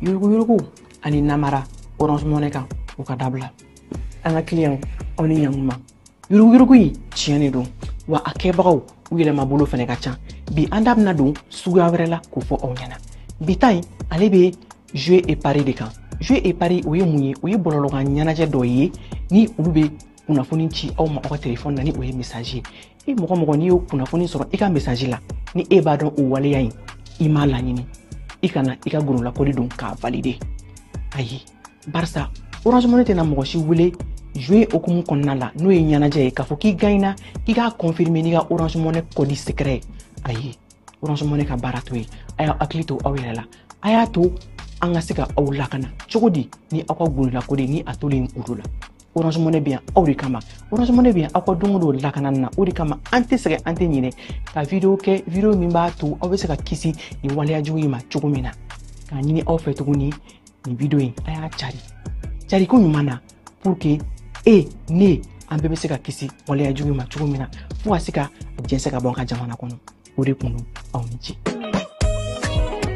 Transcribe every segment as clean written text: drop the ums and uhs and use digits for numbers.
Yuruguyurugu ani namara Orange Money kan, u ka dabila. An ka client, aw ni ɲankuma. Yuruguyurugu in tiɲɛ de don wa, a kɛbagaw u yɛlɛma bolo fɛnɛ ka ca. Bi an da bɛna don suguya wɛrɛ la k'o fɔ aw ɲɛna. Bi ta in, ale bɛ jeu et pari de kan. Jeu et pari, o ye mun ye? O ye bɔlɔlɔkan ɲɛnajɛ dɔ ye ni olu bɛ kunnafoni ci aw ma aw ka telefɔni na, ni o ye message ye. E mɔgɔ mɔgɔ, n'i y'o kunnafoni sɔrɔ i ka message la, ni e b'a dɔn o waleya in i m'a laɲini, i kana i ka gololakɔli don k'a valider. Ayi, barisa Orange Money tɛna mɔgɔ si wele jeu hukumu kɔnɔna la, n'o ye ɲɛnajɛ ye, k'a fɔ k'i gagnera, k'i k'a confirmer n'i ka Orange Money code secret ye. Ayi, Orange Money ka baara t'o ye. A y'aw hakili to aw yɛrɛ la. A y'a to an ka se ka aw lakana cogo di ni aw ka gololakɔli ni a tolen kudo la. Orange Money bɛ yan aw de kama. Orange Money bɛ yan aw ka don o don lakanani na. O de kama an tɛ sɛgɛn, an tɛ ɲinɛ ka video kɛ, video min b'a to aw bɛ se ka kisi nin waleya jugu in ma cogo min na. K'a ɲini aw fɛ tuguni, nin video in, a y'a cari cari ko ɲuman na, pour que e ne an bɛɛ bɛ se ka kisi waleya jugu in ma cogo min na, fo ka se ka jɛnsɛn ka bɔ an ka jamana kɔnɔ. O de kun don. Aw ni ce.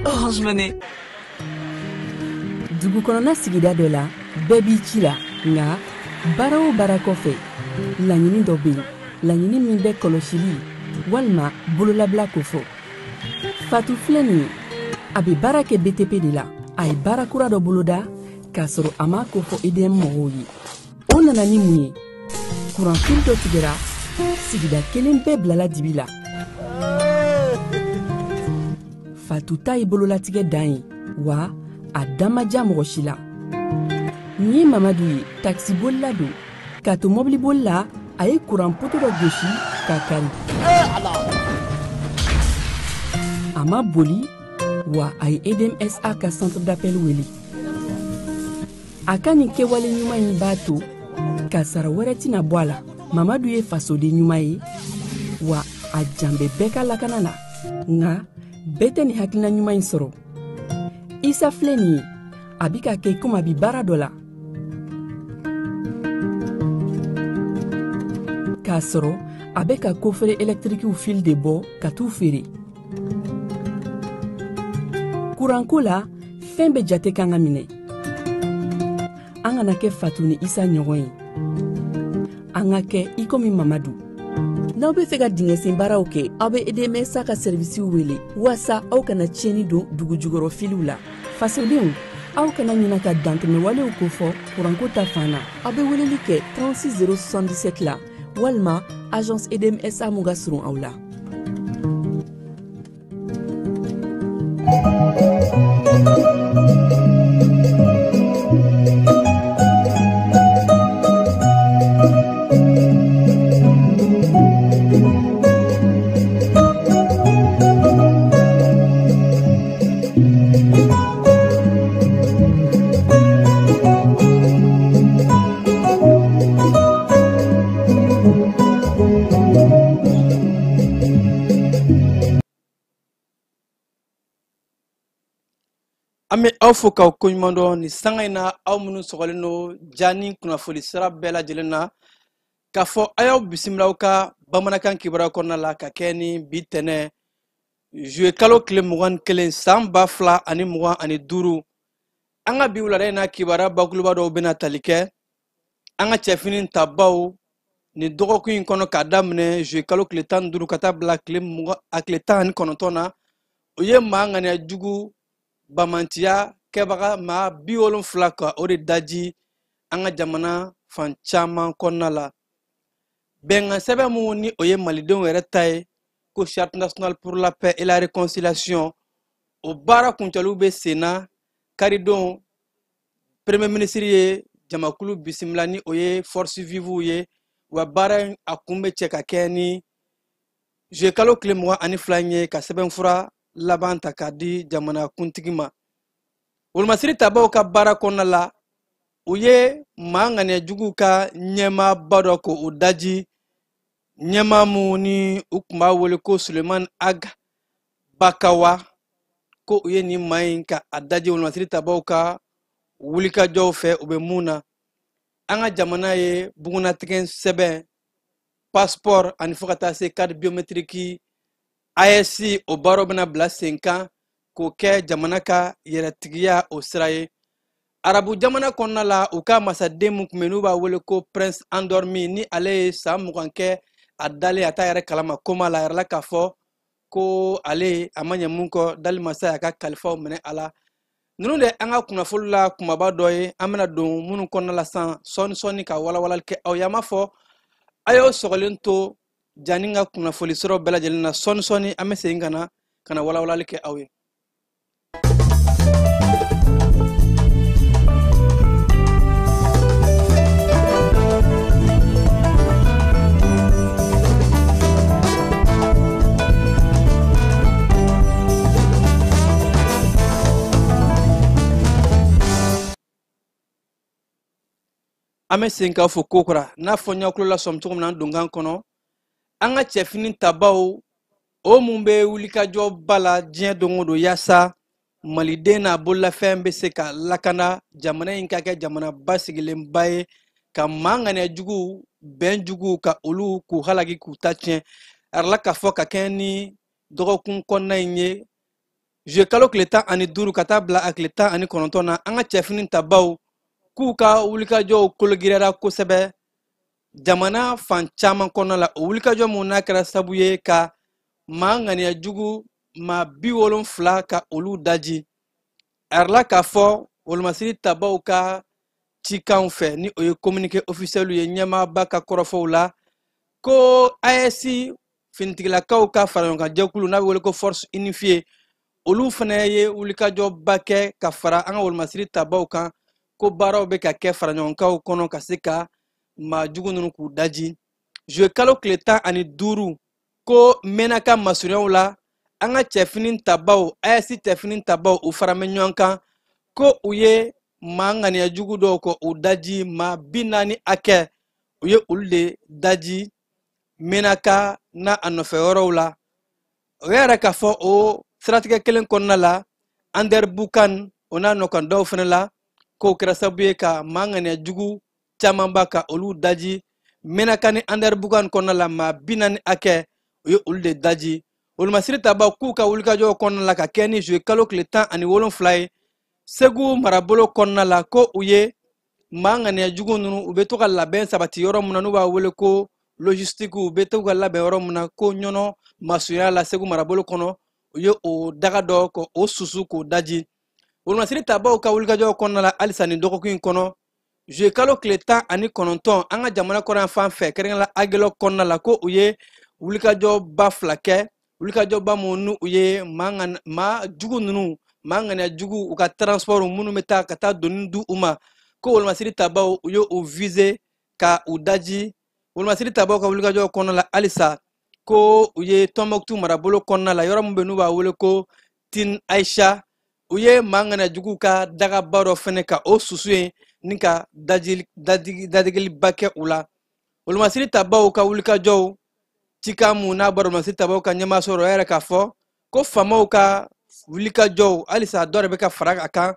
Orange Money. Dugu kɔnɔna sigida dɔ la, bɛɛ b'i ci la, nka baara o baara kɔfɛ, laɲini dɔ bɛ yen, laɲini min bɛ kɔlɔsili walima bololabila kofɔ. Fatu filɛ nin ye, a bɛ baara kɛ BTP de la. A ye baara kura dɔ boloda k'a sɔrɔ a m'a kofɔ EDM mɔgɔw ye. O nana ni mun ye? Kuranfili dɔ tigɛra, sigida kelen bɛɛ bilala dibi la. Fatu ta ye bololatigɛ dan ye wa, a da ma diya mɔgɔ si la. Nin ye Mamadu ye, takisibolila don. K'a to mɔbiliboli la, a ye kuran poto dɔ gosi k'a kari. A ma boli wa, a ye EDMSA ka centre d'appel wele. A ka nin kɛwale ɲuman in b'a to kasara wɛrɛ tɛna bɔ a la. Mamadu ye fasoden ɲuman ye wa, a jan bɛ bɛɛ ka lakana na, nka bɛɛ tɛ nin hakilina ɲuman in sɔrɔ. Isa filɛ nin ye, a bi ka kɛ komi a bi baara dɔ la k'a sɔrɔ a bɛ ka coffret électriquew fil de bɔ ka t'u feere. Kuranko la, fɛn bɛɛ jate kan ka minɛ. An kana kɛ Fatu ni Isa ɲɔgɔn ye, an ka kɛ i komi Mamadu. N'aw bɛ fɛ ka dingɛsen baaraw kɛ, aw bɛ EDMSA ka sɛrivisiw wele waasa aw kana tiɲɛni don dugu jukɔrɔ filiw la. Fasodenw, aw kana ɲina ka dantɛmɛwalew kofɔ kuranko ta fan na. Aw bɛ weleli kɛ 36 077 la walima agence EDMSA mun ka surun aw la. An bɛ aw fo k'aw koɲuman dɔn nin sanga in na, aw minnu sɔgɔlen don ja ni kunnafoni sira bɛɛ lajɛlen na, k'a fɔ a y'aw bisimila aw ka bamanankan kibaruya kɔnɔna la, ka kɛ ni bi tɛnɛ juillet kalo tile 21 san 2025. An ka bi wulada in na, kibaruya bakuruba dɔw bɛna tali kɛ an ka cɛfini tabaw nin dɔgɔkun in kɔnɔ, k'a daminɛ juillet kalo tile 15 ka taa bila tile 20 a tile 19 na. O ye maa ŋaniya jugu bamantiya kɛbaga maa 70 ka o de daji an ka jamana fan caman kɔnɔna la. Bɛnkan sɛbɛn mun ni o ye malidenw yɛrɛ ta ye, ko Charte nationale pour la paix et la réconciliation, o baara kuncɛliw bɛ sen na karidon. Premier ministre ye jamakulu bisimila ni o ye force vive ye, wa baara in a kun bɛ cɛ ka kɛ ni juillet kalo tile 22 ye ka sɛbɛnfura laban ta k'a di jamana kuntigi ma. Wolomasiri tabaw ka baara kɔnɔna la, u ye maa ŋaniya juguw ka ɲɛmaaba dɔ k'o daji, ɲɛmaa mun ni u tun b'a wele ko Suleiman Ag Bakawa, ko u ye nin maa in ka a daji wolomasiri tabaw ka wulikajɔw fɛ u bɛ mun na. An ka jamana ye bugunnatigɛ sɛbɛn, passeport ani fo ka taa se carte biométrique AES, o baaraw bɛna bila sen kan k'o kɛ jamana ka yɛrɛtigiya o sira ye. Arabu jamana kɔnɔna la, u ka masaden mun tun bɛ yen n'u b'a wele ko Prince Endormi, ni ale ye san 20 kɛ a dalen a t'a yɛrɛ kalama koma la, a yɛrɛ la k'a fɔ ko ale a ma ɲɛ mun kɔ, dali masa y'a ka kalifaw minɛ a la. Ninnu de an ka kunnafoni la kumaba dɔ ye, an bɛna don minnu kɔnɔna la sisan sɔɔni sɔɔni ka walawalali kɛ aw ye. An b'a fɔ a y'aw sɔgɔlen to Jani ka kunnafoni sɔrɔ bɛɛ lajɛlen na. Sɔɔni sɔɔni an bɛ segin ka na walawalali kɛ aw ye. An bɛ segin k'a fɔ ko kura n'a fɔ n y'aw tulo lasɔmi cogo min na an donkan kɔnɔ, an ka cɛfini tabaw o mun bɛ wulikajɔba la diɲɛ don o don yaasa maliden n'a bololafɛn bɛ se ka lakana, jamana in ka kɛ jamana basigilenba ye, ka maa ŋaniya juguw, bɛn juguw ka olu k'u halaki k'u ta tiɲɛ. A yɛrɛ la k'a fɔ ka kɛɲɛ ni dɔgɔkun kɔnɔna in ye, juillet kalo tile 15 ka taa bila a tile 19 na, an ka cɛfini tabaw k'u ka wulikajɔw kologiriyara kosɛbɛ jamana fan caman kɔnɔna la. O wulikajɔ mun n'a kɛra sababu ye ka maa ŋaniya jugu maa 70 ka olu daji. A yɛrɛ la k'a fɔ wolomasiri tabaw ka cikanw fɛ, ni o ye communiqué officiel ye ɲɛmaaba ka kɔrɔfɔw la, ko AES finitigilakaw ka faraɲɔgɔnkan jɛkulu n'a bɛ wele ko force unifiée, olu fana ye wulikajɔba kɛ ka fara an ka wolomasiri tabaw kan, ko baaraw bɛ ka kɛ faraɲɔgɔnkanw kɔnɔ ka se ka maa jugu ninnu k'u daji. Juillet kalo tile 15, ko Menaka masurunyaw la, an ka cɛfini tabaw, AES cɛfini tabaw, u fara bɛ ɲɔgɔn kan, ko u ye maa ŋaniya jugu dɔw kɔ u daji, maa 40 hakɛ u ye olu de daji Menaka n'a a nɔfɛ yɔrɔw la. O yɛrɛ k'a fɔ o siratigɛ kelen kɔnɔna la, Anderbukan o n'a nɔkan dɔw fana la, k'o kɛra sababu ye ka maa ŋaniya jugu camanba ka olu daji Menaka ni Anderbukan kɔnɔna la, maa 40 hakɛ u ye olu de daji. Wolomasiri tabaw k'u ka wulikajɔw kɔnɔna la ka kɛ ni juillet kalo tile 17 ye, Segu marabolo kɔnɔna la, ko u ye maa ŋaniya jugu ninnu, u bɛ to ka labɛn sabati yɔrɔ min na n'u b'a wele ko logistique, u bɛ to ka labɛn yɔrɔ min na ko ɲɔnɔ masurunya la Segu marabolo kɔnɔ, u ye o daga dɔ k'o susu k'o daji. Wolomasiri tabaw ka wulikajɔw kɔnɔna la halisa nin dɔgɔkun in kɔnɔ, juillet kalo tile 19, an ka jamana kɔnɔ fan fɛ, kɛrɛnkɛrɛnnenya la Aguelhok kɔnɔna la, ko u ye wulikajɔba fila kɛ, wulikajɔba mun n'u ye maa jugu ninnu, maa ŋaniya jugu, u ka transport minnu bɛ taa ka taa doni di u ma, ko wolomasiri tabaw u ye u viser ka u daji. Wolomasiri tabaw ka wulikajɔw kɔnɔna la halisa, ko u ye Tɔnbɔkutu marabolo kɔnɔna la, yɔrɔ min bɛ n'u b'a wele ko Tin Aisha, u ye maa ŋaniya juguw ka dagaba dɔ fɛnɛ ka o susu yen ni ka dadigiliba kɛ u la. Wolomasiri tabaw ka wulikajɔw cikan mun n'a bɔra wolomasiri tabaw ka ɲɛmaaso rɔ, o yɛrɛ k'a fɔ ko faamaw ka wulikajɔw halisa dɔ de bɛ ka fara a kan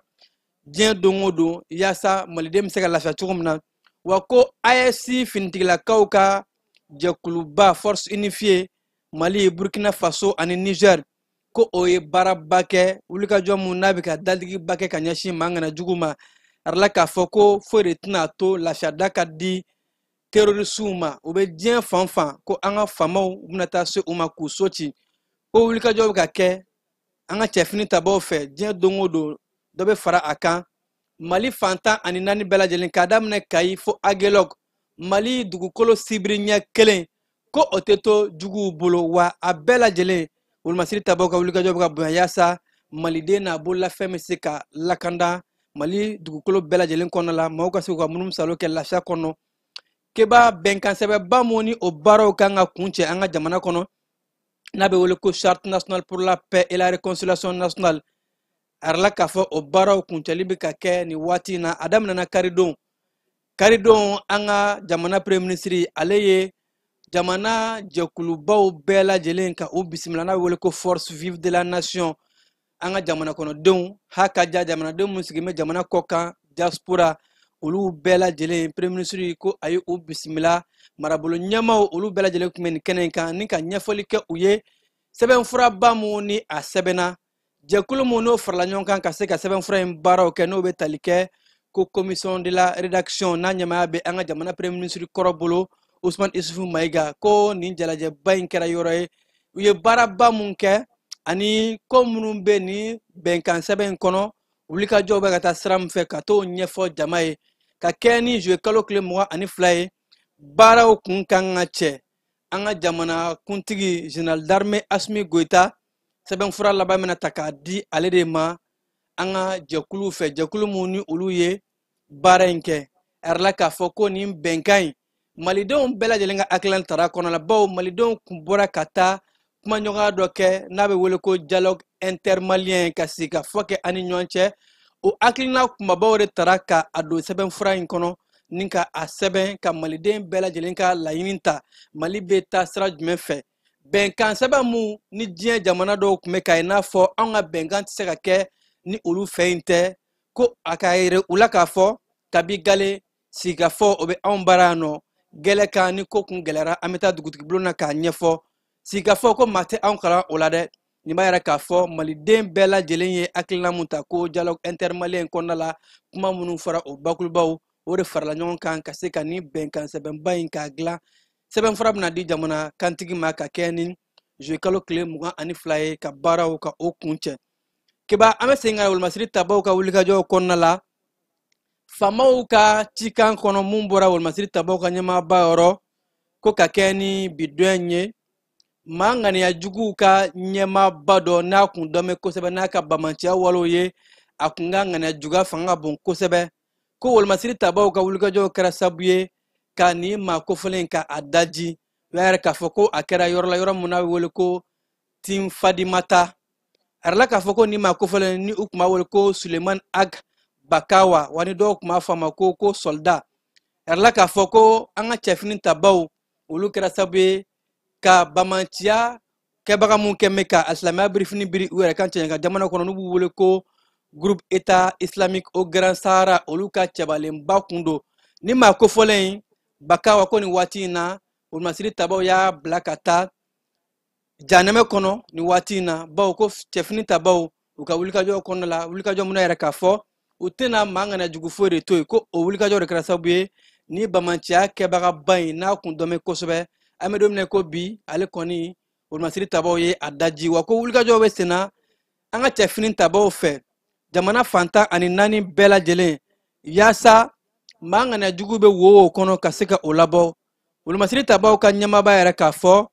diɲɛ don o don yaasa maliden bɛ se ka lafiya cogo min na. Wa ko AES finitigilakaw ka jɛkuluba force unifiée Mali, Burkina Faso ani Niger, ko o ye baaraba kɛ, wulikajɔ mun n'a bɛ ka dadigiba kɛ ka ɲɛsin maa ŋana jugu ma. A yɛrɛ la k'a fɔ ko foyi de tɛna to lafiyada ka di terrorisiw ma, u bɛ diɲɛ fan fan, ko an ka faamaw bɛna taa se u ma k'u so ci, ko wulikajɔ bɛ ka kɛ an ka cɛfini tabaw fɛ diɲɛ don o don, dɔ bɛ fara a kan. Mali fan 14 bɛɛ lajɛlen, k'a daminɛ Kayi fo Aguelhok, Mali dugukolo sibiri ɲɛ kelen, ko o tɛ to juguw bolo, wa a bɛɛ lajɛlen wolomasiri tabaw ka wulikajɔ bɛ ka bonya yaasa maliden n'a bololafɛn bɛ se ka lakanda Mali dugukolo bɛɛ lajɛlen kɔnɔna la, maaw ka se k'u ka munumunusaalo kɛ lafiya kɔnɔ. Keba, bɛnkan sɛbɛnba mun ni o baaraw kan ka kuncɛ an ka jamana kɔnɔ, n'a bɛ wele ko Charte nationale pour la paix et la réconciliation nationale, a yirala k'a fɔ o baaraw kuncɛli bɛ ka kɛ nin waati in na. A daminɛna karidon. Karidon, an ka jamana premier ministre, ale ye jamana jɛkulubaw bɛɛ lajɛlen ka u bisimila, n'a bɛ wele ko Force vive de la nation, an ka jamana kɔnɔdenw ha ka ja, jamanadenw minnu sigilen bɛ jamana kɔ kan, diaspora, olu bɛɛ lajɛlen, premier ministre ko a ye u bisimila. Marabolo ɲɛmaaw, olu bɛɛ lajɛlen tun bɛ nin kɛnɛ in kan ni ka ɲɛfɔli kɛ u ye sɛbɛnfuraba mun ni a sɛbɛnna. Jɛkulu mun n'o farala ɲɔgɔn kan ka se ka sɛbɛnfura in baaraw kɛ, n'o bɛ tali kɛ ko commission de la rédaction, n'a ɲɛmaaya bɛ an ka jamana premier ministre kɔrɔ bolo, Ousmane Isufu Mayiga, ko nin jalajɛba in kɛra yɔrɔ ye u ye baaraba mun kɛ ani ko minnu bɛ nin bɛnkan sɛbɛn in kɔnɔ, wulikajɔw bɛ ka taa sira min fɛ, ka t'o ɲɛfɔ jama ye. Ka kɛ ni juillet kalo tile 22 ye, baaraw kun kan ka cɛ. An ka jamana kuntigi, général d'armée Assimi Goïta, sɛbɛnfura laban bɛna ta k'a di ale de ma an ka jɛkuluw fɛ, jɛkulu mun ni olu ye baara in kɛ. A yirala k'a fɔ ko nin bɛnkan in, malidenw bɛɛ lajɛlen ka hakilina tara kɔnɔ la, bawo malidenw kun bɔra ka taa kumaɲɔgɔnya dɔ kɛ n'a bɛ wele ko dialogue intermalien, ka sigi ka fɔ kɛ an ni ɲɔgɔn cɛ. O hakilina kunbabaw de tara ka a don sɛbɛnfura in kɔnɔ ni ka a sɛbɛn ka maliden bɛɛ lajɛlen ka laɲini ta, Mali bɛ taa sira jumɛn fɛ. Bɛnkan sɛbɛn mun ni diɲɛ jamana dɔw tun bɛ ka i n'a fɔ anw ka bɛnkan tɛ se ka kɛ ni olu fɛ in tɛ, ko a ka yɛrɛ u la k'a fɔ kabi gale sigikafɔ o bɛ anw baara yan nɔ, gɛlɛ kan ni ko kun gɛlɛyara, an bɛ taa dugutigi bulon na k'a ɲɛfɔ. Sigikafɔ ko maa tɛ anw kalan o la dɛ. Nin b'a yira k'a fɔ maliden bɛɛ lajɛlen ye hakilina mun ta ko dialogue intermalien kɔnɔna la, kuma minnu fɔra, o bakurubaw o de farala ɲɔgɔn kan ka se ka nin bɛnkan sɛbɛnba in k'a dilan. Sɛbɛnfura bɛna di jamana kantigi ma ka kɛ ni juillet kalo tile 22 ye, ka baaraw ka o kuncɛ. Keba, an bɛ segin ka wolomasiri tabaw ka wulikajɔw kɔnɔna la. Faamaw ka cikan kɔnɔ mun bɔra wolomasiri tabaw ka ɲɛmaaba yɔrɔ, ko ka kɛ ni bi don in ye, maa ŋaniya juguw ka ɲɛmaaba dɔ n'a kun dɔn bɛ kosɛbɛ n'a ka bamanciya walew ye, a kun ka ŋaniya juguya fanga ka bon kosɛbɛ, ko wolomasiri tabaw ka wulikajɔw kɛra sababu ye ka nin maa kofɔlen ka a daji. U y'a yɛrɛ k'a fɔ ko a kɛra yɔrɔ la, yɔrɔ mun n'a bɛ wele ko Tinfadimata. A yirala k'a fɔ ko nin maa kofɔlen ni u tun b'a wele ko Suleiman Ag Bakawa, wa ni dɔw tun b'a fɔ a ma ko soldat. A yirala k'a fɔ ko an ka cɛfini tabaw, olu kɛra sababu ye ka bamanciya kɛbaga mun kɛ bɛ ka alisilamɛya birifini biri u yɛrɛ kan cɛɲɛ ka jamana kɔnɔ, n'u b'u wele ko Groupe État Islamique au Grand Sahara, olu ka cɛbalenba kun don. Ni maa kofɔlen in Bakawa, ko nin waati in na wolomasiri tabaw y'a bila ka taa janɛmɛ kɔnɔ nin waati in na, bawo ko cɛfini tabaw u ka wulikajɔ kɔnɔna la, wulikajɔ minnu yɛrɛ k'a fɔ u tɛna maa ŋana jugu foyi de to yen, ko o wulikajɔ de kɛra sababu ye ni bamanciya kɛbagaba in n'a kun dɔn bɛ kosɛbɛ, an bɛ don min na ko bi, ale kɔni wolomasiri tabaw ye a daji. Wa ko wulikajɔ bɛ sen na an ka cɛfini tabaw fɛ jamana fantan ani naani bɛɛ lajɛlen, yaasa maa ŋaniya jugu bɛ wo o kɔnɔ ka se ka o labɔ. Wolomasiri tabaw ka ɲɛmaaba yɛrɛ k'a fɔ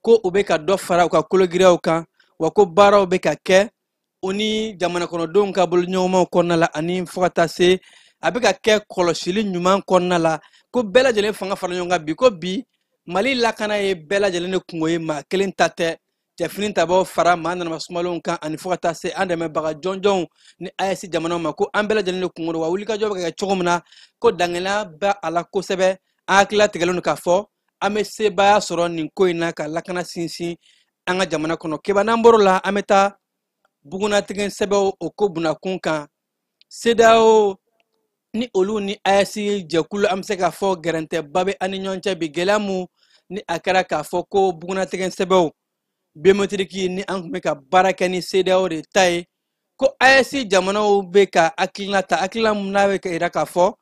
ko u bɛ ka dɔ fara u ka kologiriyaw kan, wa ko baaraw bɛ ka kɛ u ni jamana kɔnɔdenw ka boloɲɔgɔnmaw kɔnɔna la, ani fo ka taa se a bɛ ka kɛ kɔlɔsili ɲuman kɔnɔna la, ko bɛɛ lajɛlen fanga fara ɲɔgɔn kan bi, ko bi Mali lakana ye bɛɛ lajɛlen de kungo ye, maa kelen ta tɛ. Cɛfini tabaw fara maa nanama sumalenw kan, ani fo ka taa se an dɛmɛbaga jɔnjɔnw ni AES jamanaw ma, ko an bɛɛ lajɛlen de kungo don. Wa wulikajɔ bɛ ka kɛ cogo min na, ko dangɛlɛya bɛ a la kosɛbɛ. An hakili latigɛlen don k'a fɔ an bɛ sebaaya sɔrɔ nin ko in na ka lakana sinsin an ka jamana kɔnɔ. Keba, n'an bɔr'o la, an bɛ taa bugunnatigɛ sɛbɛnw o ko bunakun kan. CEDEAO ni olu ni AES jɛkulu, an bɛ se k'a fɔ gɛrɛntɛba bɛ an ni ɲɔgɔn cɛ bi. Gɛlɛya mun ni a kɛra k'a fɔ ko bugunnatigɛ sɛbɛnw biométrique ni an tun bɛ ka baara kɛ ni CEDEAO de ta ye, ko AES jamanaw bɛ ka hakilina ta, hakilina mun n'a bɛ ka yira k'a fɔ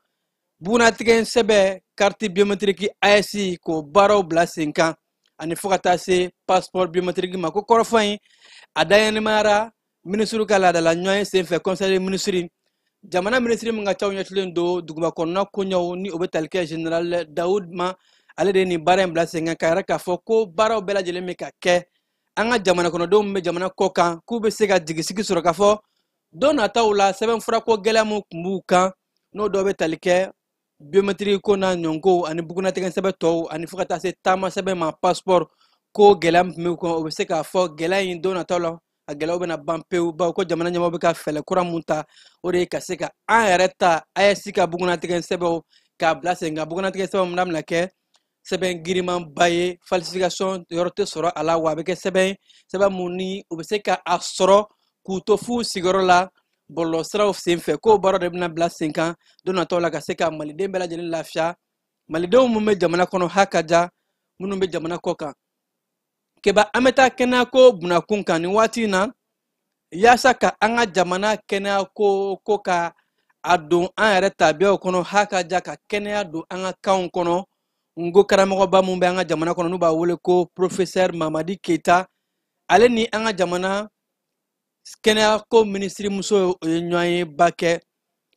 bugunnatigɛ sɛbɛn carte biométrique AES k'o baaraw bila sen kan, ani fo ka taa se passeport biométrique ma. Ko kɔrɔfɔ in a daɲɛnɛmayara minisiriw ka laadala ɲɔgɔn ye senfɛ, conseil des ministres, jamana minisiri min ka caw ɲɛsilen don duguba kɔnɔna koɲɛw ni o bɛ tali kɛ général Daoud ma, ale de ye nin baara in bila sen kan, k'a yira k'a fɔ ko baaraw bɛɛ lajɛlen bɛ ka kɛ an ka jamana kɔnɔdenw bɛ jamana kɔ kan, k'u bɛ se ka jigisigi sɔrɔ k'a fɔ Don nataw la sɛbɛnfurako gɛlɛya min tun b'u kan, n'o dɔ bɛ tali kɛ biométrie ko n'a ɲɔgɔnkow ani bugunnatigɛ sɛbɛn tɔw ani fo ka taa se taama sɛbɛn ma, passeport ko gɛlɛya min tun b'u kan, o bɛ se k'a fɔ gɛlɛya in don nataw la a gɛlɛyaw bɛna ban pewu, bawo ko jamana ɲɛmaaw bɛ ka fɛɛrɛ kura mun ta, o de ye ka se ka an yɛrɛ ta AES ka bugunnatigɛ sɛbɛnw k'a bila sen kan. Bugunnatigɛ sɛbɛn min n'a bɛna kɛ sɛbɛn girimanba ye, falsification yɔrɔ tɛ sɔrɔ a la, wa a bɛ kɛ sɛbɛn sɛbɛn mun ni u bɛ se ka a sɔrɔ k'u to f'u sigiyɔrɔ la bɔlɔlɔsiraw senfɛ. K'o baara de bɛna bila sen kan don nataw la ka se ka maliden bɛɛ lajɛlen lafiya, malidenw minnu bɛ jamana kɔnɔ ha ka ja minnu bɛ jamana kɔ kan. Keba, an bɛ taa kɛnɛyako bunakun kan nin waati in na, yaasa ka an ka jamana kɛnɛyako ko ka a don an yɛrɛ tabiyaw kɔnɔ ha ka ja ka kɛnɛya don an ka kanw kɔnɔ. N ko karamɔgɔba mun bɛ an ka jamana kɔnɔ n'u b'a wele ko professeur Mamadi Keita, ale ni an ka jamana kɛnɛyako minisirimuso o ye ɲɔgɔn ye ba kɛ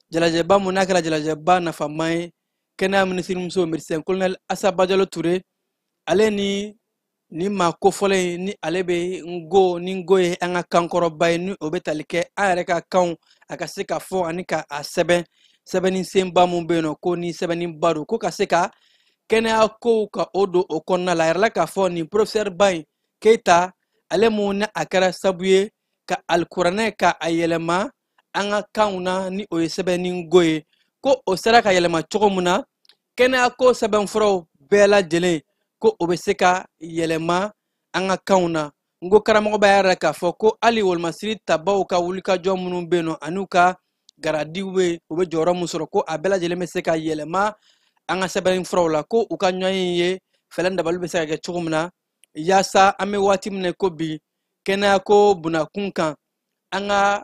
jalajɛba mun n'a kɛra jalajɛba nafama ye. Kɛnɛya minisirimuso médecin colonel Asa Bajalo Ture, ale ni maa kofɔlen in ni ale bɛ nko ni nko ye an ka kankɔrɔba ye, ni o bɛ tali kɛ an yɛrɛ ka kanw a ka se ka fɔ ani ka a sɛbɛn, sɛbɛnni senba mun bɛ yen nɔ ko ni sɛbɛnniba don, ko ka se ka kɛnɛya kow ka o don o kɔnɔna la. A yɛrɛ la k'a fɔ nin professeur ba in Keita, ale mun ni a kɛra sabu ye ka alikuranɛ ka a yɛlɛma an ka kanw na ni o ye sɛbɛnni nko ye, ko o sera ka yɛlɛma cogo mun na kɛnɛya ko sɛbɛnfuraw bɛɛ lajɛlen ko o bɛ se ka yɛlɛma an ka kanw na. N ko karamɔgɔba y'a yira k'a fɔ ko hali wolomasiri tabaw ka wulikajɔ minnu bɛ yen nɔ ani u ka garadiw bɛ u bɛ jɔyɔrɔ mun sɔrɔ, ko a bɛɛ lajɛlen bɛ se ka yɛlɛma an ka sɛbɛnfuraw la, ko u ka ɲɔgɔn ye fɛɛrɛ dabali bɛ se ka kɛ cogo min na yaasa an bɛ waati min na ko bi kɛnɛyako bunakun kan, an ka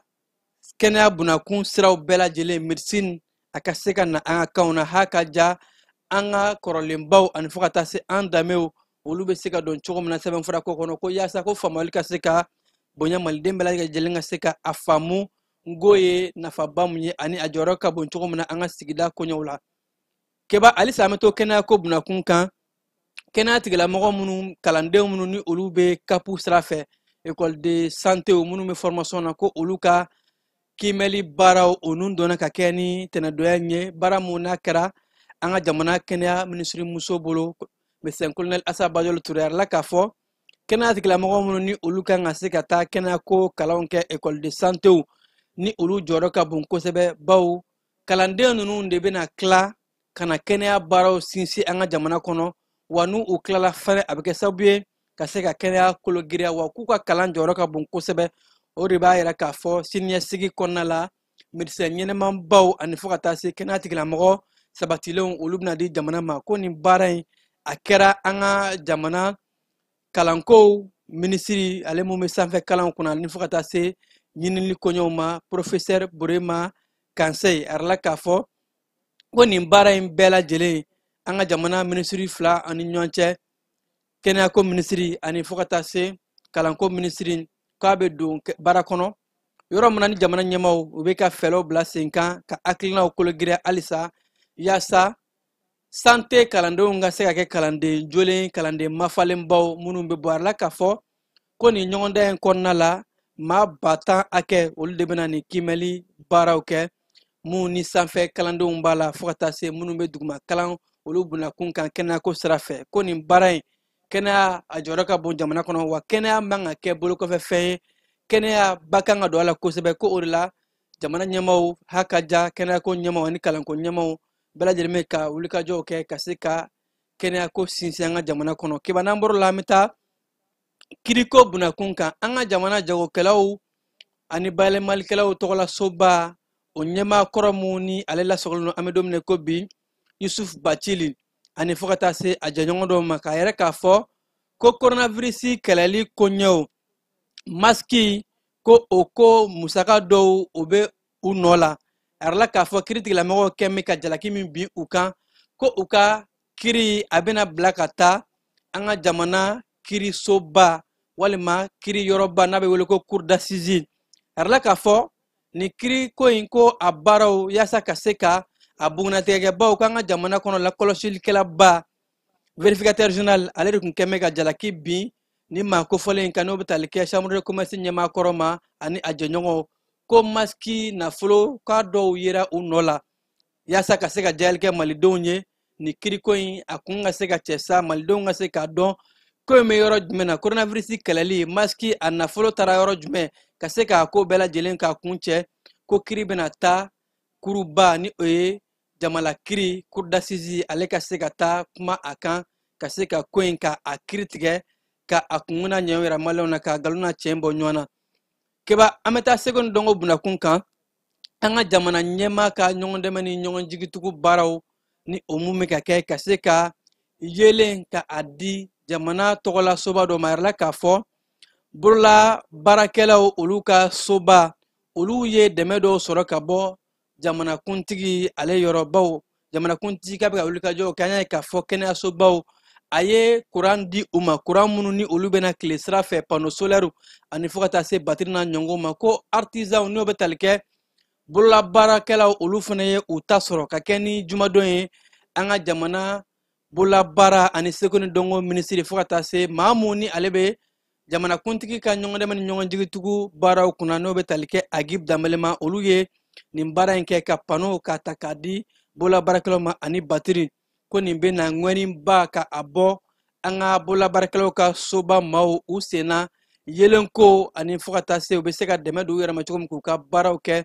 kɛnɛya bunakun siraw bɛɛ lajɛlen médecine a ka se ka na an ka kanw na ha ka ja an ka kɔrɔlenbaw ani fo ka taa se an danbew olu bɛ se ka don cogo min na sɛbɛnfura ko kɔnɔ, ko yaasa ko faamuyali ka se ka bonya, maliden bɛɛ lajɛlen ka se ka a faamu nko ye nafaba mun ye ani a jɔyɔrɔ ka bon cogo min na an ka sigida koɲɛw la. Keba, halisa an bɛ to kɛnɛya ko bunakun kan. Kɛnɛya tigilamɔgɔ minnu, kalandenw minnu ni olu bɛ kapu sira fɛ, école de santé minnu bɛ formation na, ko olu ka kiimɛli baaraw o nun donna ka kɛ ni tɛnɛdonya in ye, baara mun n'a kɛra an ka jamana kɛnɛya minisirimuso bolo médecin colonel Asa Bajalo Ture. A yirala k'a fɔ kɛnɛya tigilamɔgɔ minnu ni olu kan ka se ka taa kɛnɛya ko kalanw kɛ école de santé ni olu jɔyɔrɔ ka bon kosɛbɛ, bawo kalanden ninnu de bɛna tila ka na kɛnɛya baaraw sinsin an ka jamana kɔnɔ, wa n'u u tilala fɛnɛ a bɛ kɛ sababu ye ka se ka kɛnɛya kolo giriya, wa k'u ka kalan jɔyɔrɔ ka bon kosɛbɛ. O de b'a yira k'a fɔ siniɲɛsigi kɔnɔna la médecin ɲɛnɛmanbaw ani fo ka taa se kɛnɛya tigilamɔgɔ sabatilenw olu bɛna di jamana ma. Ko nin baara in a kɛra an ka jamana kalankow minisiri ale mun bɛ sanfɛ kalanw kunna ani fo ka taa se ɲinili koɲɛw ma, professeur Burema Kansɛyi, a yirala k'a fɔ ko nin baara in bɛɛ lajɛlen an ka jamana minisiri fila ani ɲɔgɔn cɛ, kɛnɛyako minisiri ani fo ka taa se kalanko minisiri, k'a bɛ don baara kɔnɔ yɔrɔ min na ni jamana ɲɛmaaw u bɛ ka fɛɛrɛw bila sen kan ka hakilinaw kologiriya halisa yaasa santé kalandenw ka se ka kɛ kalanden jolen, kalanden mafalenbaw minnu bɛ bɔ. A la k'a fɔ ko nin ɲɔgɔndan in kɔnɔna la maa 10,000 hakɛ olu de bɛna nin kiimɛli baaraw kɛ, mun ni sanfɛ kalandenw b'a la fo ka taa se minnu bɛ duguma kalan olu bunakun kan kɛnɛyako sira fɛ. Ko nin baara in kɛnɛya a jɔyɔrɔ ka bon jamana kɔnɔ, wa kɛnɛya man ka kɛ bolokɔfɛ fɛn ye, kɛnɛya ba kan ka don a la kosɛbɛ. Ko o de la jamana ɲɛmaaw ha ka ja kɛnɛyako ɲɛmaaw ani kalanko ɲɛmaaw bɛɛ lajɛlen bɛ ka wulikajɔw kɛ ka se ka kɛnɛyako sinsin an ka jamana kɔnɔ. Keba, n'an bɔr'o la an bɛ taa kiriko bunakun kan. An ka jamana jagokɛlaw ani bayɛlɛmalikɛlaw tɔgɔlasoba o ɲɛmaa kɔrɔ mun ni ale lasɔgɔlen don an bɛ don min na ko bi, Yusuf Bacili, ani fo ka taa se a jɛɲɔgɔn dɔw ma, k'a yɛrɛ k'a fɔ ko coronavirus kɛlɛli koɲɛw masiki ko o ko musaka dɔw o bɛ u nɔ la. A yirala k'a fɔ kiiritigɛlamɔgɔw kɛn bɛ ka jalaki min bin u kan, ko u ka kiiri a bɛna bila ka taa an ka jamana kiirisoba walima kiiri yɔrɔba n'a bɛ wele ko cour d'assises. A yirala k'a fɔ nin kiiri ko in ko a baaraw yaasa ka se ka a bugunnatigɛkɛbaw k'an ka jamana kɔnɔ lakɔlɔsilikɛlaba vérificateur général ale de tun kɛn bɛ ka jalaki bin ni maa kofɔlen in kan, n'o bɛ tali kɛ chambre de commerce ɲɛmaa kɔrɔ ma ani a jɛɲɔgɔnw, ko masiki nafolo k'a dɔw yera u nɔ la yaasa ka se ka jayali kɛ malidenw ye. Ni kiriko in a kun ka se ka cɛ sa, malidenw ka se k'a dɔn ko in bɛ yɔrɔ jumɛn na, coronavirus kɛlɛli masiki a nafolo taara yɔrɔ jumɛn, ka se k'a ko bɛɛ lajɛlen k'a kun cɛ. Ko kiri bɛna taa kuruba ni o ye jamana kiri cour d'assises, ale ka se ka taa kuma a kan, ka se ka ko in ka a kiri tigɛ, ka a kunkunna ɲɛ yɛrɛ maliyɛnw na, ka nkalon na tiɲɛ bɔ ɲɔgɔn na. Keba, an bɛ taa seko ni dɔnko bunakun kan. An ka jamana ɲɛmaa ka ɲɔgɔn dɛmɛ ni ɲɔgɔn jigitugu baaraw ni o mun bɛ ka kɛ ka se ka yeelen ka a di jamana tɔgɔla soba dɔ ma, a yɛrɛ la k'a fɔ bolola baarakɛlaw olu ka soba olu ye dɛmɛ dɔw sɔrɔ ka bɔ jamanakuntigi ale yɔrɔbaw. Jamanakuntigi k'a bɛ ka wulikajɔw kɛ, an y'a ye k'a fɔ kɛnɛyasobaw a ye kuran di u ma, kuran minnu ni olu bɛna tile sira fɛ, panneau solaire ani fo ka taa se batiri n'a ɲɔgɔnw ma. Ko artisanw n'o bɛ tali kɛ bololabaarakɛlaw olu fana ye u ta sɔrɔ ka kɛ ni jumadon ye. An ka jamana bololabaara ani seko ni dɔnko minisiri fo ka taa se maa mun ni ale bɛ jamanakuntigi ka ɲɔgɔndɛmɛ ni ɲɔgɔnjigitugu baaraw kunna, n'o bɛ tali kɛ Agib Danbele ma, olu ye nin baara in kɛ ka panneau k'a ta k'a di bololabaarakɛlaw ma ani batiri. Ko nin bɛ na ŋɔniba ka a bɔ an ka bololabaarakɛlaw ka soba maaw u senna yelenko ani fo ka taa se u bɛ se ka dɛmɛ don u yɛrɛ ma cogo min k'u ka baaraw kɛ.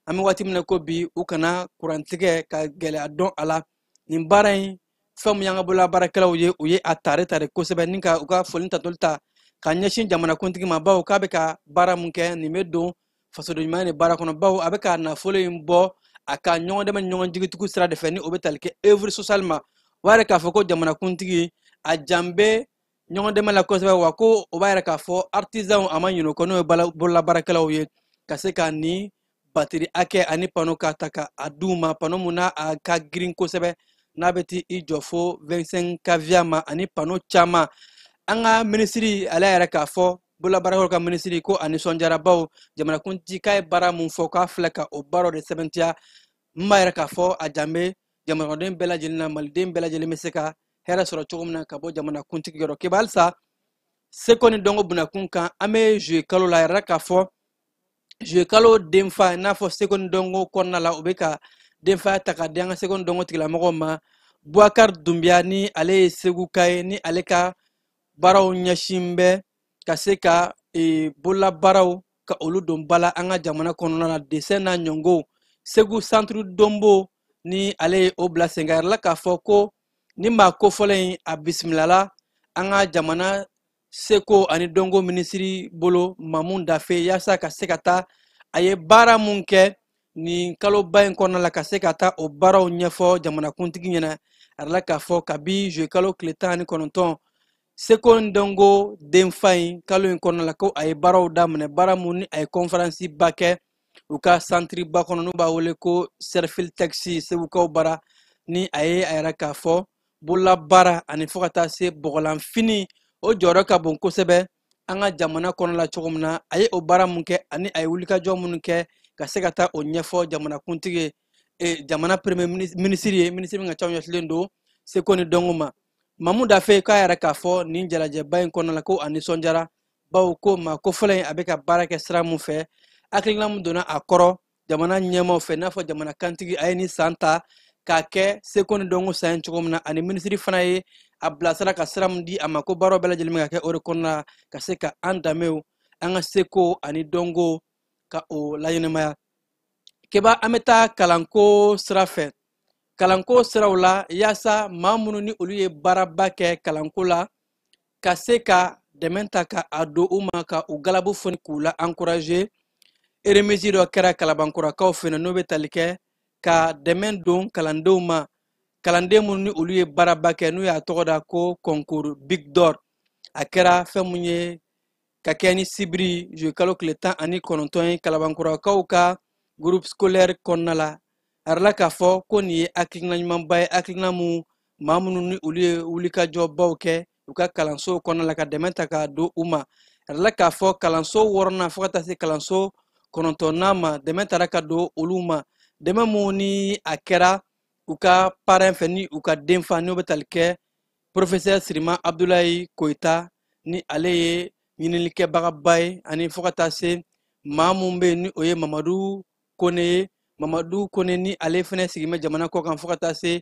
An bɛ waati min na ko bi, u kana kurantigɛ ka gɛlɛya dɔn a la. Nin baara in fɛn min y'an ka bololabaarakɛlaw ye, u ye a tare tare kosɛbɛ ni ka u ka foli tatoli ta ka ɲɛsin jamanakuntigi ma, bawo k'a bɛ ka baara mun kɛ nin bɛ don fasoden ɲumanya de baara kɔnɔ, bawo a bɛ ka nafolo in bɔ a ka ɲɔgɔn dɛmɛ ni ɲɔgɔn jigitugu sira de fɛ ni o bɛ tali kɛ œuvre sociale ma. O b'a yira k'a fɔ ko jamanakuntigi a jan bɛ ɲɔgɔn dɛmɛ la kosɛbɛ, wa ko o b'a yira k'a fɔ artisanw a ma ɲinɛ o kɔ, n'o ye bololabaarakɛlaw ye, ka se ka nin batiri hakɛ ani panneau k'a ta ka a d'u ma, panneau mun n'a a ka girin kosɛbɛ n'a bɛ t'i jɔ fo 25 kVA ma ani panneau caman. An ka minisiri ale yɛrɛ k'a fɔ bololabaarakɛlaw ka minisiri ko a nisɔndiyara, bawo jamanakuntigi k'a ye baara mun fɔ k'a filɛ ka o baaraw de sɛbɛntiya. N b'a yɛrɛ k'a fɔ a jan bɛ jamanaden bɛɛ lajɛlen na, maliden bɛɛ lajɛlen bɛ se ka hɛrɛ sɔrɔ cogo min na ka bɔ jamanakuntigi yɔrɔ. Keba, halisa seko ni dɔnko bunakun kan, an bɛ juillet kalo la, a yɛrɛ k'a fɔ juillet kalo denfa i n'a fɔ seko ni dɔnko kɔnɔna la, u bɛ ka denfaya ta ka di an ka seko ni dɔnko tigilamɔgɔw ma. Boubacar Doumbia ni ale ye Seguka ye, ni ale ka baaraw ɲɛsin bɛ ka se ka bololabaaraw ka olu don ba la an ka jamana kɔnɔna la, dessin n'a ɲɔngo. Segu centre Dombo ni ale ye o bila sen kan, a yɛrɛ la k'a fɔ ko ni maa kofɔlen in a bisimilala an ka jamana seko ani dɔnko minisiri bolo Mamu Dafe, yaasa ka se ka taa a ye baara mun kɛ nin kaloba in kɔnɔna la, ka se ka taa o baaraw ɲɛfɔ jamanakuntigi ɲɛna. A yɛrɛ la k'a fɔ kabi juillet kalo tile 19 seko ni dɔnko denfa in kalo in kɔnɔna la, ko a ye baaraw daminɛ, baara mun ni a ye conférence ba kɛ u ka centre ba kɔnɔ n'u b'a wele ko Serfil Taxi Segukaw bara, ni a ye a yɛrɛ k'a fɔ bololabaara ani fo ka taa se bɔgɔlanfini o jɔyɔrɔ ka bon kosɛbɛ an ka jamana kɔnɔ la cogo min na. A ye o baara mun kɛ ani a ye wulikajɔ minnu kɛ ka se ka taa o ɲɛfɔ jamanakuntigi ye, jamana premier ministre ye, ministre min ka ca ɲɛsilen don seko ni dɔnko ma. Mamu Dafe k'a yɛrɛ k'a fɔ nin jalajɛba in kɔnɔna la ko a nisɔndiyara, bawo ko maa kofɔlen in a bɛ ka baara kɛ sira mun fɛ, hakilina mun donna a kɔrɔ jamana ɲɛmaaw fɛ, n'a fɔ jamana kantigi a ye nin san ta k'a kɛ seko ni dɔnko san ye cogo min na, ani minisiri fana ye a bilasira ka sira mun di a ma, ko baaraw bɛɛ lajɛlen bɛ ka kɛ o de kɔnɔna la ka se ka an danbew, an ka seko ani dɔnko ka o laɲɛnamaya. Keba, an bɛ taa kalanko sira fɛ. Kalanko siraw la, yaasa maa minnu ni olu ye baaraba kɛ kalanko la ka se ka dɛmɛ ta ka a don u ma, ka u galabu foni k'u la encourager, remise dɔ kɛra Kalabankurakaw fɛ n'o bɛ tali kɛ ka dɛmɛ don kalandenw ma, kalanden minnu ni olu ye baaraba kɛ n'u y'a tɔgɔ da ko concours Big d'Or. A kɛra fɛn mun ye ka kɛ ni sibiri juillet kalo tile 19 ye Kalabankurakaw ka groupe scolaire kɔnɔna la. A yɛrɛ la k'a fɔ ko nin ye hakilina ɲumanba ye, hakilina mun maa minnu ni olu ye wulikajɔbaw kɛ u ka kalanso kɔnɔna la ka dɛmɛ ta k'a don u ma. A yɛrɛ la k'a fɔ kalanso 6nan fo ka taa se kalanso 9nan ma, dɛmɛ taara ka don olu ma, dɛmɛ mun ni a kɛra u ka parrain fɛ ni u ka denfa n'o bɛ tali kɛ professeur Sirima Abdoulaye Koyita, ni ale ye ɲininikɛbagaba ye, ani fo ka taa se Maa mun bɛ yen ni o ye Mamadu Kone ye, Mamadu Kone ni ale fɛnɛ sigin bɛ jamana kɔ kan, fo ka taa se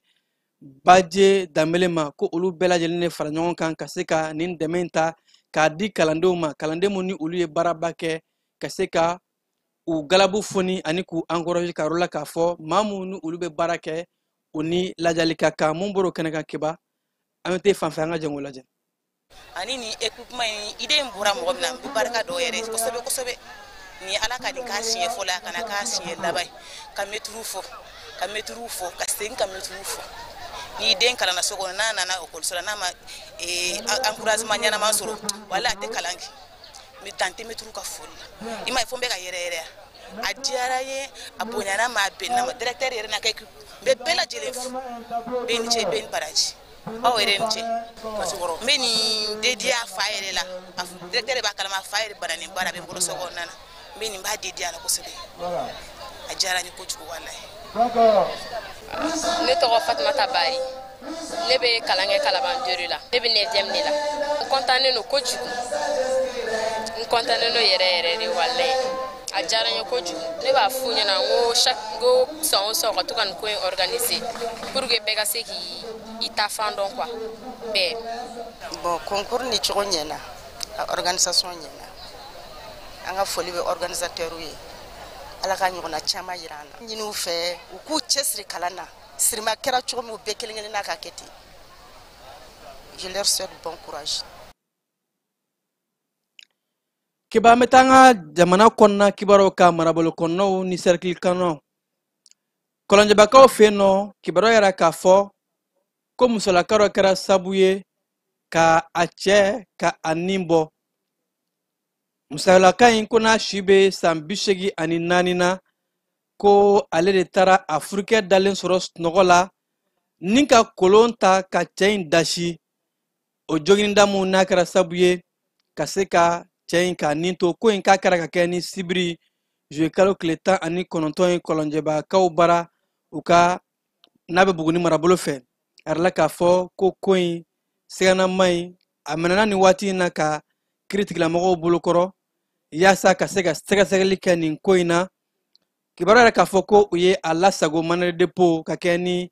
Baje Danbele ma, ko olu bɛɛ lajɛlen de fara ɲɔgɔn kan ka se ka nin dɛmɛ in ta k'a di kalandenw ma, kalanden mun ni olu ye baaraba kɛ, ka se ka u galabu foni ani k'u encourager, ka yɔrɔ la k'a fɔ maa mun ni olu bɛ baara kɛ, u ni lajali ka kan. Mun bɔr'o kɛnɛ kan Keba, an bɛ t'e fan fɛ, an ka jɛn k'o lajɛ. Ani ni équipement in, idée in bɔra mɔgɔ min na, n bɛ barika dɔw yɛrɛ kosɛbɛ kosɛbɛ. Ni Ala ka nin k'a siɲɛ fɔlɔ, a kana k'a siɲɛ laban ye. Ka mɛtiriw fo, ka mɛtiriw fo, ka segin ka mɛtiriw fo. N'i den kalanna so kɔnɔ, n'a nana ekɔliso la, n'a ma encouragement ɲɛnama sɔrɔ, wala a tɛ kalan kɛ. Mais dan tɛ mɛtiriw ka foli la. I m'a ye, fo n bɛ ka yɛrɛ yɛrɛ. A diyara n ye, a bonyana ma, a bɛnna ma. Directeur yɛrɛ n'a ka équipe, n bɛ bɛɛ lajɛlen fo. Bɛɛ ni ce, bɛɛ ni baraji. Aw yɛrɛ ni ce. N bɛ nin dédié a fa yɛrɛ la. Directeur b'a kalama, a fa yɛrɛ bananen ba la, a bɛ n bolo so kɔnɔna na. N bɛ nin b'a dédié a la kosɛbɛ. A diyara n ye kojugu walayi. Ne tɔgɔ Fatumata Bari. Ne bɛ kalan kɛ Kalaban 2 la. Ne bɛ 9e de la. N kɔntannen don kojugu. N kɔntannen don yɛrɛ yɛrɛ de walayi. A diyara n ye kojugu. Ne b'a f'u ɲɛna n ko chaque, n ko san o san u ka to ka nin ko in organiser pour que bɛɛ ka se k'i i ta fan dɔn quoi. Bɛɛ. Bon, concours ni cogo ɲɛna, a organisation ɲɛna. An ka foli bɛ organisateur ye. Ala ka ɲɔgɔnna caman yira an na. Ɲini u fɛ, u k'u cɛsiri kalan na. Sirima kɛra cogo min, u bɛɛ kelen kelen n'a ka kɛ ten. Je leur souhaite bon courage. Keba, an bɛ taa an ka jamana kɔnɔna kibaruyaw kan, marabolo kɔnɔnaw ni cercle kɔnɔnaw. Kɔlɔnjɛbakaw fɛ yen nɔ, kibaruya yɛrɛ k'a fɔ ko musolaka dɔ kɛra sabu ye ka a cɛ ka a nin bɔ. Musolaka in, ko n'a si bɛ san 84 na, ko ale de taara a furukɛ dalen sɔrɔ sunɔgɔ la ni ka kolon ta ka cɛ in dasi. O joginida mun n'a kɛra sabu ye ka se ka cɛ in k'a nin to. Ko in k'a kɛra ka kɛ ni sibiri juillet kalo tile 19 ye Kɔlɔnjɛbakaw bara, u ka n'a bɛ Buguni marabolo fɛ. A yɛrɛ la k'a fɔ ko ko in siganama in, a minɛna nin waati in na ka kiiritigɛlamɔgɔw bolokɔrɔ yaasa ka se ka sɛgɛsɛgɛli kɛ nin ko in na. Kibaruya yɛrɛ k'a fɔ ko u ye a lasago mandat de dépôt ka kɛ ni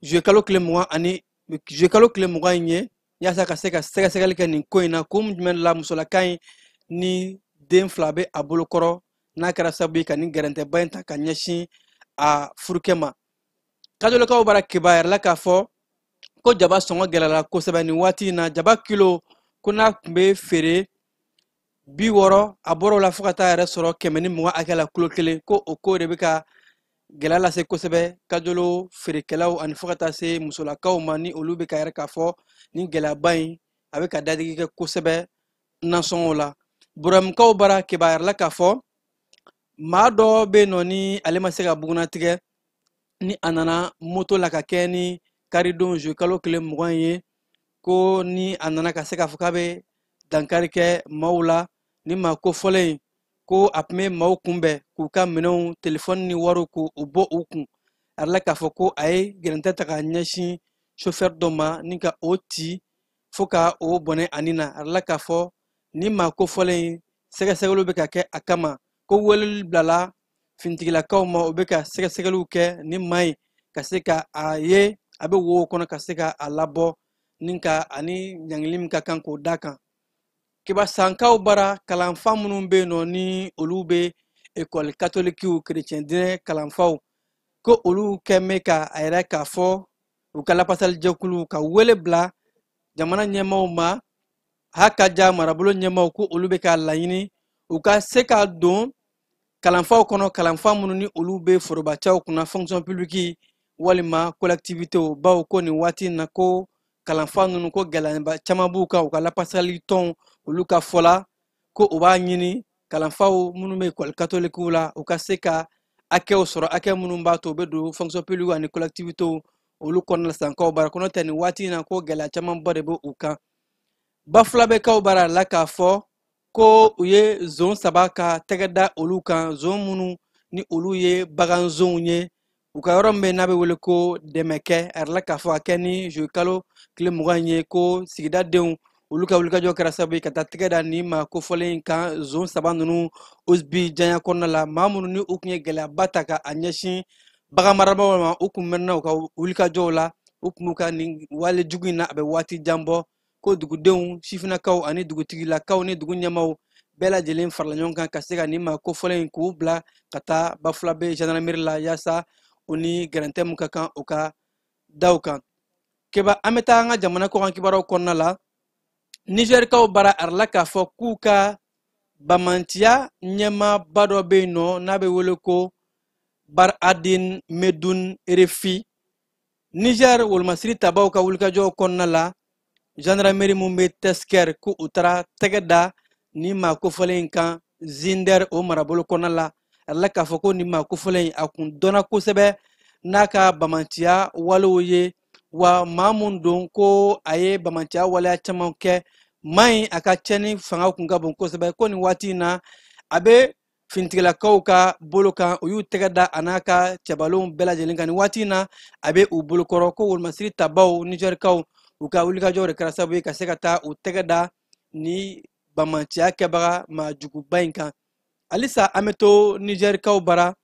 juillet kalo tile 20 ani juillet kalo tile 20 in ye, yaasa ka se ka sɛgɛsɛgɛli kɛ nin ko in na. Kun jumɛn la musolaka in ni den fila bɛ a bolokɔrɔ, n'a kɛra sababu ye ka nin gɛrɛntɛba in ta ka ɲɛsin a furukɛ ma. Kajolokaw bara, Keba yɛrɛ la k'a fɔ ko jaba sɔngɔ gɛlɛyara kosɛbɛ nin waati in na. Jaba kilo, ko n'a tun bɛ feere 60, a bɔra o la fo ka taa yɛrɛ sɔrɔ 120 hakɛ la kilo kelen. Ko o ko de bɛ ka gɛlɛya lase kosɛbɛ kajolo feerekɛlaw ani fo ka taa se musolakaw ma, ni olu bɛ ka yɛrɛ k'a fɔ nin gɛlɛyaba in a bɛ ka dadigi kɛ kosɛbɛ nasɔngɔw la. Burɛmukaw bara, Keba yɛrɛ la k'a fɔ maa dɔ bɛ yen nɔ ni ale ma se ka bugunnatigɛ, ni a nana moto la ka kɛ ni karidon juillet kalo tile 20 ye, ko ni a nana ka se k'a fɔ k'a bɛ dankari kɛ maaw la. Ni maa kofɔlen in, ko a tun bɛ maaw kunbɛn k'u ka minɛnw, telefɔni ni wariw, k'u bɔ u kun. A yɛrɛ la k'a fɔ ko a ye gɛrɛntɛ ta ka ɲɛsin chauffeur dɔ ma ni ka o ci fo ka o bɔnɛ a ni na. A yɛrɛ la k'a fɔ ni maa kofɔlen in, sɛgɛsɛgɛliw bɛ ka kɛ a kama, ko weleli bilala finitigilakaw ma, u bɛ ka sɛgɛsɛgɛliw kɛ ni maa in ka se ka a ye a bɛ wo kɔnɔ, ka se ka a labɔ ni ka ani ɲangili min ka kan k'o d'a kan. Keba, Sankaw bara, kalanfa minnu bɛ yen nɔ ni olu bɛ ekɔli katolikiw, kerecɛn diinɛ kalanfaw, ko olu kɛn bɛ ka a yɛrɛ k'a fɔ u ka lapasalijɛkulu ka wele bila jamana ɲɛmaaw ma, hakaja marabolo ɲɛmaaw, ko olu bɛ k'a laɲini u ka se ka don kalanfaw kɔnɔ, kalanfa minnu ni olu bɛ forobacaw kunna, fonction publique walima collectivité, bawo ko nin waati in na, ko kalanfa ninnu, ko gɛlɛyaba caman b'u kan. U ka lapasali tɔnw, olu ka fɔ la, ko u b'a ɲini kalanfaw minnu bɛ ekɔli katolikiw la, u ka se ka hakɛw sɔrɔ, hakɛ minnu b'a to u bɛ don fonction publique ani collectivité olu kɔnɔna la Sankaw bara kɔnɔ tɛ. Nin waati in na, ko gɛlɛya camanba de bɛ u kan. Bafulabɛkaw bara la k'a fɔ ko u ye zon 3 ka tɛgɛ da olu kan, zon minnu ni olu ye baganzonw ye, u ka yɔrɔ min bɛ n'a bɛ wele ko Dɛmɛkɛ. A yɛrɛ la k'a fɔ a kɛ ni juillet kalo tile 20 ye, ko sigidadenw Olu ka wulikajɔ kɛra sababu ye ka taa tɛgɛ da nin maa kofɔlen in kan zon 3 ninnu Osbi janya kɔnɔna la. Maa minnu ni u tun ye gɛlɛyaba ta ka a ɲɛsin bagan marabagaw ma, u kun mɛnna u ka wulikajɔw la, u kun b'u ka nin wale jugu in na a bɛ waati jan bɔ. Ko dugudenw, sifinnakaw ani dugutigilakaw ni dugu ɲɛmaaw bɛɛ lajɛlen farala ɲɔgɔn kan ka se ka nin maa kofɔlen in k'u bila ka taa Bafulabe gendarmerie la, yaasa u ni gɛrɛntɛ mun ka kan u ka da u kan. Keba, an bɛ taa an ka jamana kɔkan kibaruyaw kɔnɔna la. Nizɛrikaw bara a k'a fɔ k'u ka bamantiya ɲɛmaaba dɔ bɛ yen nɔ n'a bɛ wele ko Baradin Medun Erefi. Niger wolomasiri tabaw ka wulikajɔw kɔnɔna la, gendarmerie mun bɛ Tɛsikɛri, ko u taara tɛgɛ da ni maa kofɔlen in kan Zinder o marabolo kɔnɔna la. A la k'a fɔ ko nin maa kofɔlen in a kun dɔnna kosɛbɛ n'a ka bamantiya walew ye, wa maa mun don ko a ye bamantiya waleya caman kɛ. Maa in a ka cɛnni fanga kun ka bon kosɛbɛ. Ko nin waati in na a bɛ finitigilakaw ka bolo kan, u y'u tɛgɛ da a n'a ka cɛbalenw bɛɛ lajɛlen kan. Nin waati in na a bɛ u bolokɔrɔ. Ko wolomasiri tabaw nizɛrikaw u ka wulikajɔw de kɛra sababu ye ka se ka taa u tɛgɛ da ni bamantiya kɛbaga maa juguba in kan. Halisa an bɛ to nizɛrikaw bara.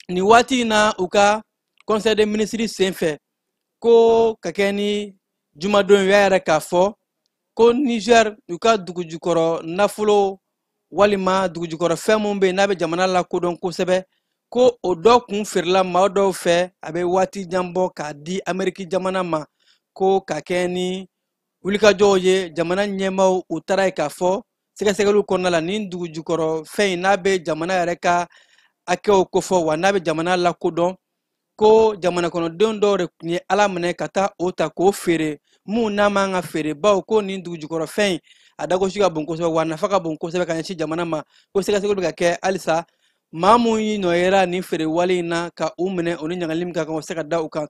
Nin waati in na u ka conseil des ministres senfɛ, ko ka kɛ ni jumadon, u y'a yɛrɛ k'a fɔ ko Niger u ka dugujukɔrɔ nafolo walima dugujukɔrɔ fɛn mun bɛ yen n'a bɛ jamana lakodɔn kosɛbɛ, ko o dɔ kun feerela maa dɔw fɛ a bɛ waati jan bɔ k'a di Ameriki jamana ma. Ko ka kɛ ni wulikajɔw ye, jamana ɲɛmaaw u taara ye k'a fɔ sɛgɛsɛgɛliw kɔnɔna la, nin dugujukɔrɔ fɛn in n'a bɛ jamana yɛrɛ ka hakɛw kofɔ, wa n'a bɛ jamana lakodɔn, ko jamana kɔnɔdenw dɔw de tun ye ala minɛ ka taa o ta k'o feere mun n'a man ka feere, bawo ko nin dugujukɔrɔ fɛn in a dagosi ka bon kosɛbɛ, wa nafa ka bon kosɛbɛ ka ɲɛsin jamana ma. Ko sɛgɛsɛgɛli bɛ ka kɛ halisa, maa mun y'i nɔ yera nin feere wale in na ka u minɛ, o ni ɲagali min ka kan o se ka da u kan.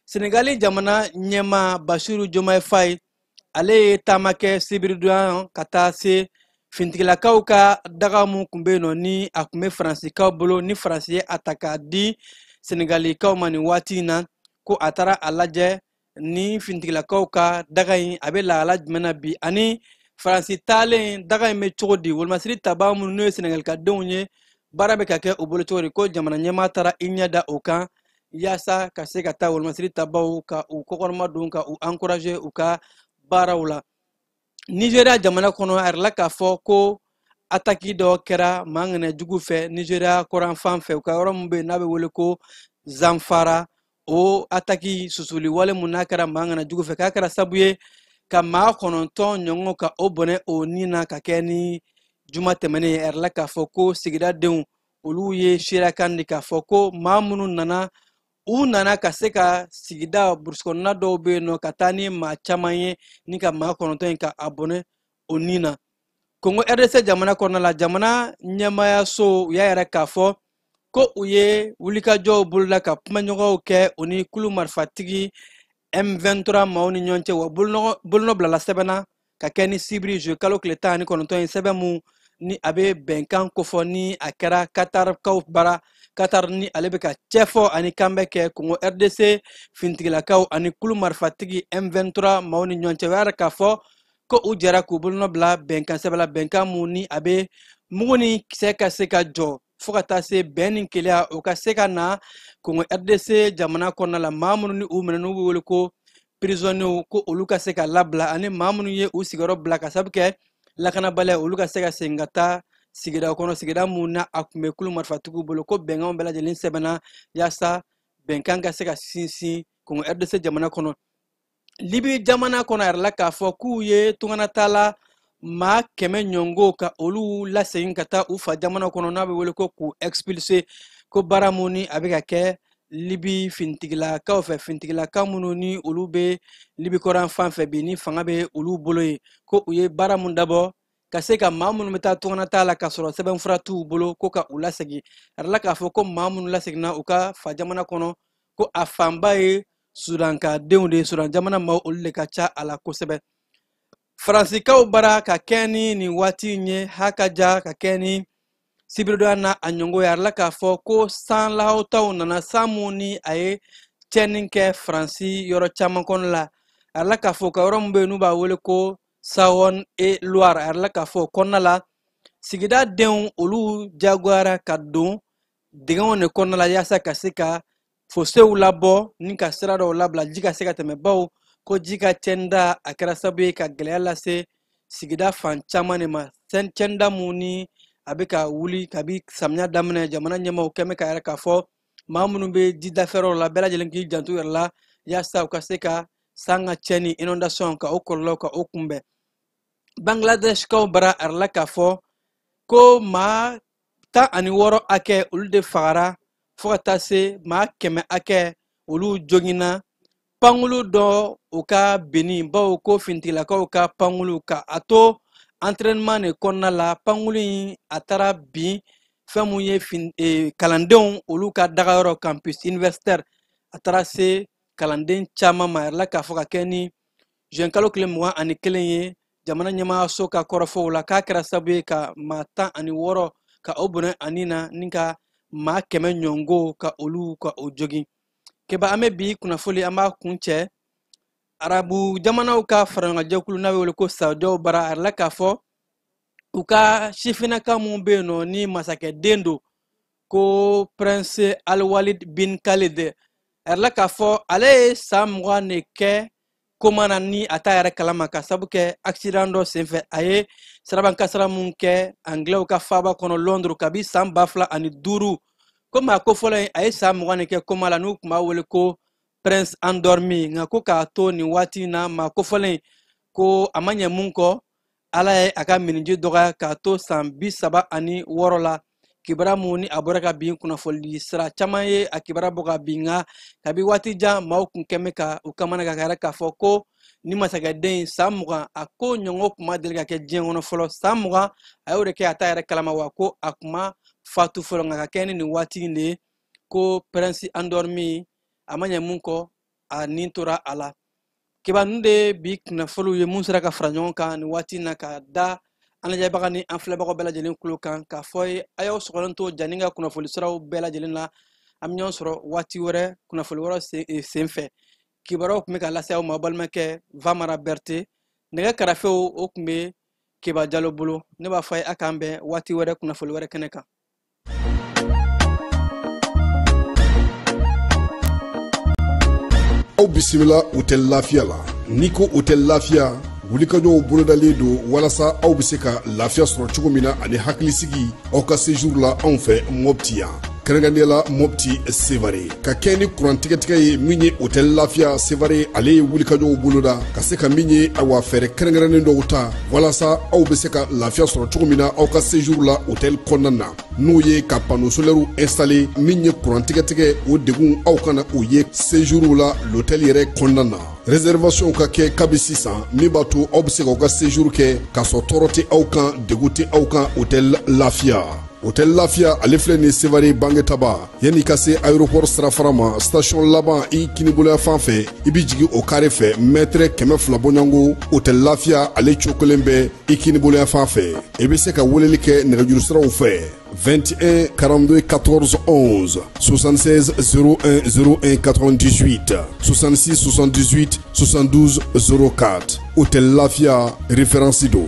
Senegali jamana ɲɛmaa Basiru Jomaye Faye, ale ye taama kɛ sibiridonya ka taa se fintigilakaw ka daga mun kun bɛ yen nɔ ni a kun bɛ Faransikaw bolo, ni Faransi ye a ta k'a di Senegalikaw ma nin waati in na. Ko a taara a lajɛ ni fintigilakaw ka daga in a bɛ lahala jumɛn na bi, ani Faransi taalen daga in bɛ cogo di, wolomasiri tabaa minnu n'o ye Senegalikadenw ye, baara bɛ ka kɛ u bolo cogo di. Ko jamana ɲɛmaa taara i ɲɛ da o kan yaasa ka se ka taa wolomasiri tabaw ka u kɔkɔrɔma don, ka u encourager u ka baaraw la. Nizeriya jamana kɔnɔ, a yirala k'a fɔ ko ataki dɔ kɛra maa ŋaniya jugu fɛ Nizeriya kɔrɔn fan fɛ, u ka yɔrɔ min bɛ yen n'a bɛ wele ko Zamfara. O ataki susuli wale mun n'a kɛra maa ŋaniya jugu fɛ, k'a kɛra sababu ye ka maa 9 ɲɔgɔn ka o bɔnɛ o ni na ka kɛ ni juma tɛmɛnen ye. A yirala k'a fɔ ko sigidadenw olu ye seereyakan di k'a fɔ ko maa minnu nana, u nana ka se ka sigida burusi kɔnɔna dɔw bɛ yen nɔ ka taa ni maa caman ye ni ka maa 9 in ka a bɔnɛ o ni na. Kongo RDC jamana kɔnɔna la, jamana ɲɛmaayaso u y'a yɛrɛ k'a fɔ ko u ye wulikajɔw boloda ka kumaɲɔgɔnw kɛ u ni kulu marifatigi M23 maaw ni ɲɔgɔn cɛ, wa bolonɔ bilala sɛbɛn na ka kɛ ni sibiri juillet kalo tile 19 ye, sɛbɛn mun ni a bɛ bɛnkan kofɔ ni a kɛra Katarkaw bara. Katar ni ale bɛ ka cɛfɔ ani kanbɛ kɛ Kongo RDC fintigilakaw ani kulu marifatigi M23 maaw ni ɲɔgɔn cɛ. O y'a yira k'a fɔ ko u jɛra k'u bolonɔ bila bɛnkan sɛbɛn la, bɛnkan mun ni a bɛ mugu ni kisɛ ka se ka jɔ fo ka taa se bɛn ni kelenya o ka se ka na Kongo RDC jamana kɔnɔna la. Maa minnu ni u minɛ n'u bɛ wele ko prisonniers, ko olu ka se ka labila, ani maa minnu ye u sigiyɔrɔ bila ka sababu kɛ lakanabaliya, olu ka se ka segin ka taa sigida kɔnɔ, sigida mun na a kun bɛ kulu marifatigiw bolo. Ko bɛnkanw bɛɛ lajɛlen sɛbɛnna yaasa bɛnkan ka se ka sinsin Kongo RDC jamana kɔnɔ. Libi jamana kɔnɔ, a yirala k'a fɔ k'u ye tunganataala maa 100 ɲɔgɔn ka olu lasegin ka taa u fa jamana kɔnɔ n'a bɛ wele ko k'u expulser. Ko baara mun ni a bɛ ka kɛ Libi fintigilakaw fɛ, fintigilakaw minnu ni olu bɛ Libi kɔrɔn fan fɛ bi ni fanga bɛ olu bolo yen, ko u ye baara mun dabɔ ka se ka maa minnu bɛ taa tunganata la k'a sɔrɔ sɛbɛnfura t'u bolo, ko ka u lasegin. A yirala k'a fɔ ko maa minnu laseginna u ka fa jamana kɔnɔ, ko a fanba ye Sudankadenw de ye, Sudan jamana maaw olu de ka ca a la kosɛbɛ. Faransikaw bara ka kɛ ni nin waati in ye hakaja ka kɛ ni sibiridonya na a ɲɔgɔn ye. A yirala k'a fɔ ko san lahawutaw nana, san mun ni a ye tiɲɛni kɛ Faransi yɔrɔ caman kɔnɔ la. A yirala k'a fɔ ka yɔrɔ min bɛ yen n'u b'a wele ko Saône et Loire. A yɛrɛ k'a fɔ o kɔnɔna la, sigida denw olu jagoyara ka don dingɛw de kɔnɔna la yaasa ka se ka fosew labɔ ni ka sira dɔw labila ji ka se ka tɛmɛ, bawo ko ji ka cɛnda a kɛra sababu ye ka gɛlɛya lase sigida fan caman de ma. Cɛnda mun ni a bɛ ka wuli kabi samiya daminɛ, jamana ɲɛmaaw kɛn bɛ ka yɛrɛ k'a fɔ maa minnu bɛ ji dafɛyɔrɔw la, bɛɛ lajɛlen k'i janto u yɛrɛ la yaasa u ka se ka san ka cɛnni inondation ka o kɔlɔlɔ ka o kunbɛn. Bangladeshkaw bara a yɛrɛ k'a fɔ ko maa 16 hakɛ olu de fagara, fo ka taa se maa 100 hakɛ olu joginna pankulu dɔ u ka binni, bawo ko finitigilakaw ka pankulu ka a to entraînement de kɔnɔna la, pankulu in a taara bin fɛn mun ye kalandenw olu ka dagayɔrɔ campus universitaire, a taara se kalanden caman ma. A yɛrɛ la k'a fɔ ka kɛ ni juin kalo tile 21 ye, jamana ɲɛmaayaso ka kɔrɔfɔw la k'a kɛra sababu ye ka maa 16 ka o bɔnɛ ani na ni ka maa 100 ɲɔngo ka olu ka o jogin. Keba, an bɛ bi kunnafoli an b'a kun cɛ arabu jamanaw ka faraɲɔgɔnjɛkulu n'a bɛ wele ko Saudiyaw bara. A yɛrɛ la k'a fɔ u ka sifinnaka mun bɛ yen nɔ ni masakɛden don ko Prince Alwalid bin Khalid, a yɛrɛ la k'a fɔ ale ye san 20 de kɛ koma na ni a t'a yɛrɛ kalama, ka sabu kɛ accident dɔ senfɛ a ye sirabankasara mun kɛ Anglais ka faaba kɔnɔ Londres kabi san 2005. Ko maa ko fɔlɔ in a ye san 20 de kɛ koma la, n'u tun b'a wele ko Prince endormi, nka ko k'a to nin waati in na maa ko fɔlɔ in ko a ma ɲɛ mun kɔ, Ala ye a ka miniji dɔgɔya k'a to san 36 la. Kibaruya mun ni a bɔra ka bin kunnafoni sira caman ye a kibaruya bɔ ka bin, nka kabi waati jan maaw kun kɛn bɛ ka u kamana ka yɛrɛ k'a fɔ ko ni masakɛden in san 20 a ko ɲɔgɔn kun ma deli ka kɛ diɲɛ kɔnɔ fɔlɔ. San 20 a y'o de kɛ a t'a yɛrɛ kalama, wa ko a kun ma fatu fɔlɔ, nka ka kɛ ni nin waati in de ye ko Prince endormi a ma ɲɛ mun kɔ a nin tora a la. Kiba, ninnu de ye bi kunnafoniw ye mun sera ka fara ɲɔgɔn kan nin waati in na ka da an lajɛbaga ni an filɛbagaw bɛɛ lajɛlen kulo kan, k'a fɔ ye a y'aw sɔgɔlen to Jani ka kunnafoni siraw bɛɛ lajɛlen na. An bɛ ɲɔgɔn sɔrɔ waati wɛrɛ kunnafoni wɛrɛ sen fɛ. Kibaruyaw tun bɛ ka lase aw ma balimakɛ Vamara Berete, nɛgɛ karafew o tun bɛ Keba Jalo bolo. Ne b'a fɔ a ye a k'an bɛn waati wɛrɛ kunnafoni wɛrɛ kɛnɛ kan. Aw bisimila Hôtel Lafiya la. N'i ko Hôtel Lafiya, wulikajɔw bolodalen don walasa aw bɛ se ka lafiya sɔrɔ cogo min na ani hakilisigi aw ka séjour la anw fɛ Mopti yan, kɛrɛnkɛrɛnnenya la Mopti Sevare. Ka kɛ ni kuran tigɛtigɛ ye min ye Hôtel Lafiya Sevare, ale ye wulikajɔw boloda ka se ka min ye awa fɛɛrɛ kɛrɛnkɛrɛnnen dɔw ta walasa aw bɛ se ka lafiya sɔrɔ cogo min na aw ka séjour la hôtel kɔnɔna na, n'o ye ka panneau solaire installé min ye kuran tigɛtigɛ o degun aw kana o ye séjour la l'hôtel yɛrɛ kɔnɔna na. Réservation ka kɛ kabi sisan min b'a to aw bɛ se k'aw ka séjour kɛ k'a sɔrɔ tɔɔrɔ tɛ aw kan, degun tɛ aw kan. Hôtel Lafiya, Hôtel Lafiya ale filɛ nin Sevare Bangetaba, yanni ka se aéroport sirafara ma, station laban i kiniboloya fan fɛ, i bɛ jigin o carré fɛ mètre 200 bɔɲɔgɔnko. Hôtel Lafiya ale cokolen bɛ i kiniboloya fan fɛ. I bɛ se ka weleli kɛ nɛgɛjuru siraw fɛ: 21 42 14 11, 76 01 01 98, 66 78 72 04. Hôtel Lafia, référence do.